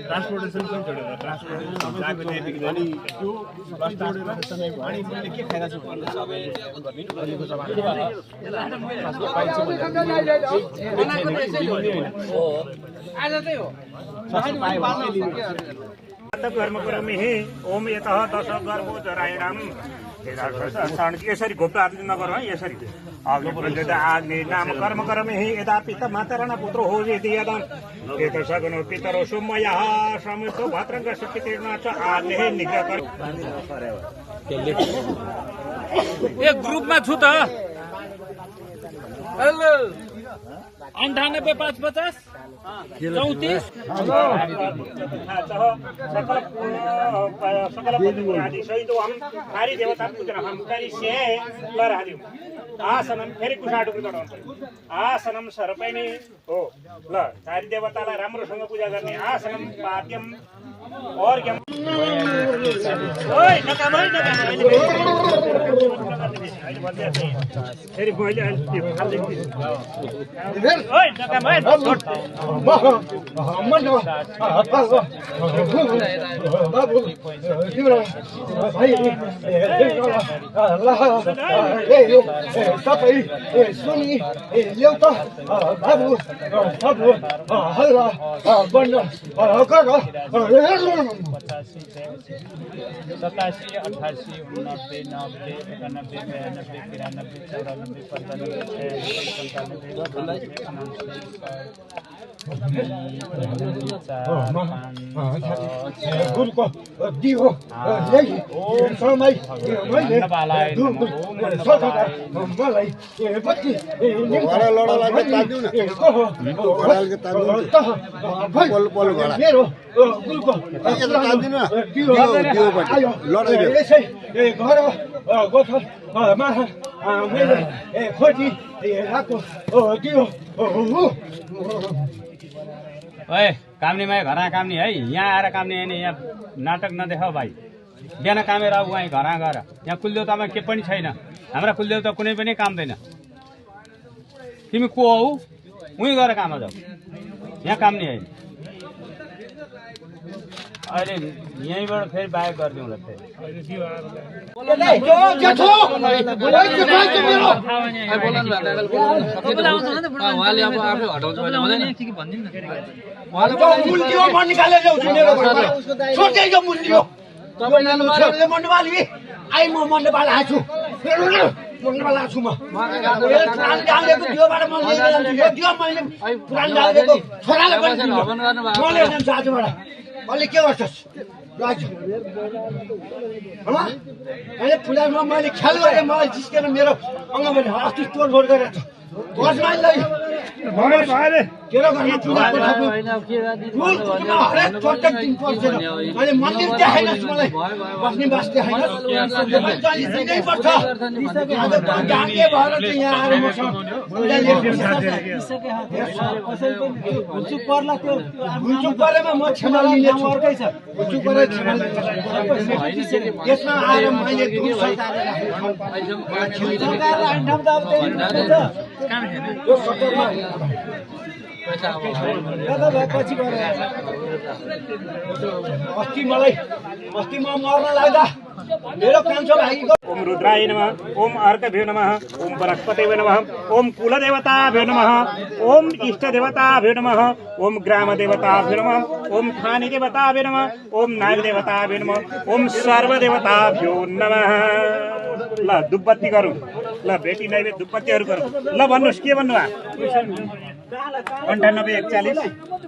transportation पनि छोडेर के खाइरहेको छु भन्ने सबैले अहिलेको ओम यतः दश गर्भो जरायणम् यसरी घोप्टो हातले नगरौँ है यसरी आग्ने नाम कर्म करमेहि यदा पिता मातरण पुत्रो हो यदि यदा सगनो पितरो सोमयः समितो भद्रङ्ग सुपितेर्न च आग्ने निग्रह कर एक ग्रुपमा छु त हेलो 98 550 हरि देवता पूजन हम करिष्ये लहरादिउ आसनम फेरि कुसाटुको चढाउँछ आसनम सरपैनी हो ल हरि देवतालाई राम्रोसँग पूजा गर्ने आसनम पाद्यम अर्घ्यम ओइ नकाम फेरि मैले अहिले ओइ नकाम सबै सुनि ल्याउ त बाबु सब हल्ला बन्द गर 87 88 89 90 91 गुरुको दियो समय मैले मलाई पछि मेरो गुरुको यसै घर गोठमा मैले खोजी राको दियो ओए काम्नेमा घर काम्ने है यहाँ आएर काम्ने हैन यहाँ नाटक नदेखाऊ भाइ बिहान कामेर आऊ वहीँ घर गएर यहाँ कुलदेउतामा के पनि छैन हाम्रा कुलदेउता कुनै पनि कामदैन तिमी को हौ उही गएर काम जाऊ यहाँ काम्ने हैन अहिले यहीँबाट फेरि बाहेक गरिदिउँ ल फेरि अहिले के गर्छस् मैले फुलामा मैले ख्याल गरेँ मलाई जिस्केर मेरो अङ्गबाट अस्ति तोडफोड गरेर मैले मन्दिर देखाइनस् मलाई बस्ने बास देखाइनस् पर्छ यहाँ आएर मसँग परेमा म क्षमा लिनेछु अर्कै छ यसमा आएर मैले अस्ति म मर्न लाग्दा मेरो कान्छो भाइको ओम रुद्राय नमः ओम अर्कभ्यो नमः ओम बृहस्पतये नमः ओम कुलदेवताभ्यो नमः ओम इष्टदेवताभ्यो नमः ओम ग्रामदेवताभ्यो नमः ओम खानीदेवताभ्यो नमः ओम नागदेवताभ्यो नमः ओम सर्वदेवताभ्यो नमः ल दुब्बत्ती गरौँ ल बेटी नैवेद्य दुब्बत्तीहरू गरौँ ल भन्नुहोस् के भन्नुभयो 98 41